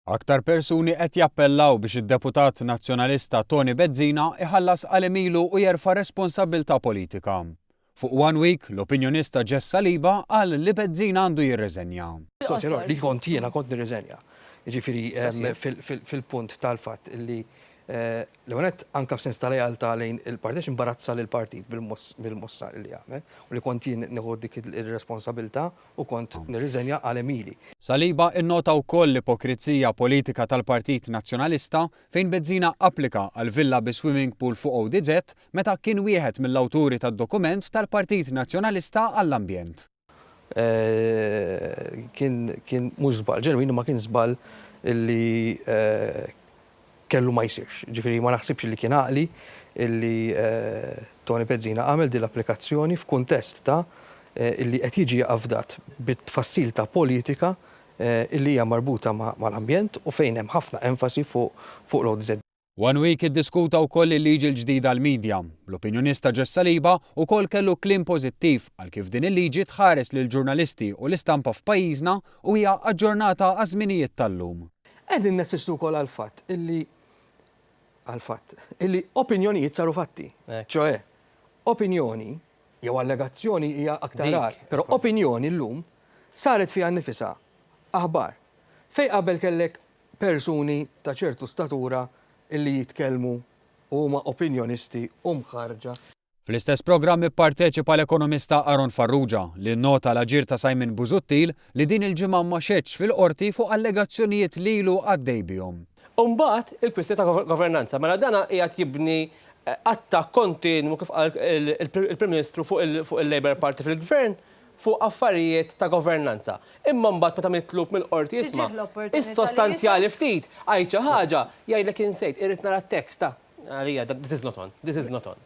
Aktar persuni qed jappellaw biex id-deputat Nazzjonalista Toni Bezzina iħallas għal għemilu u jerfa' responsabbiltà politika. Fuq One Week, l-opinjonista Jess Saliba qal li Bezzina għandu jirreżenja. Li kont jiena kont nirriżenja. Jiġifieri fil-punt tal-fatt li L-ewwel nett, anke f'sens ta' lealtà lejn il-partit, għax imbarazza lill-partit bil-mossa li għamel, u li kont jien nieħu dik ir-responsabilità u kont nirriżenja għal għemili. Saliba innota wkoll l-ipokrizija politika tal-Partit Nazzjonalista fejn Bezzina applika għal villa bi swimming pool fuq ODZ meta kien wieħed mill-awturi tad-dokument tal-Partit Nazzjonalista għall-ambjent. Kien kien mhux żball ġenwin imma kien żball li kellu ma jsirx. Ġifieri ma naħsibx li kien għaqli li Toni Bezzina għamel din l-applikazzjoni f'kuntest ta' li qed jiġi afdat bit-tfassil ta' politika li hija marbuta mal-ambjent u fejn hemm ħafna enfasi fuq l-ODZ. One Week iddiskuta wkoll il-liġi l-ġdida għall-media. L-opinjonista Jess Saliba wkoll kellu kliem pożittiv għal kif din il-liġi tħares lill-ġurnalisti u l-istampa f'pajjiżna u hija aġġornata għaż-żminijiet tal-lum. Qegħdin nassistu wkoll għall-fatt illi għall-fatt illi opinjonijiet saru fatti. Ċoe, opinjoni jew allegazzjoni hija aktar agħar, però opinjoni llum saret fiha nnifisha aħbar. Fejn qabel kellek persuni ta' ċertu statura illi jitkellmu u huma opinjonisti u mħarrġa. Fl-istess programm ipparteċipa l-ekonomista Aaron Farrugia li nnota l-aġir ta' Simon Busuttil li din il-ġimgħa ma xhedx fil-Qorti fuq allegazzjonijiet li ilu għaddej bihom. U mbagħad il-kwistjoni ta' governanza. Mela dan qiegħed jibni attakk kontinwu kif qal il-Prim Ministru fuq il-Labour Party fil-Gvern fuq affarijiet ta' governanza. Imma mbagħad meta mitlub mill-qorti isma' issostanzjali ftit, għid xi ħaġa, jgħidlek insejt, irrid nara t-text ta' għalija this is not on, this is not on.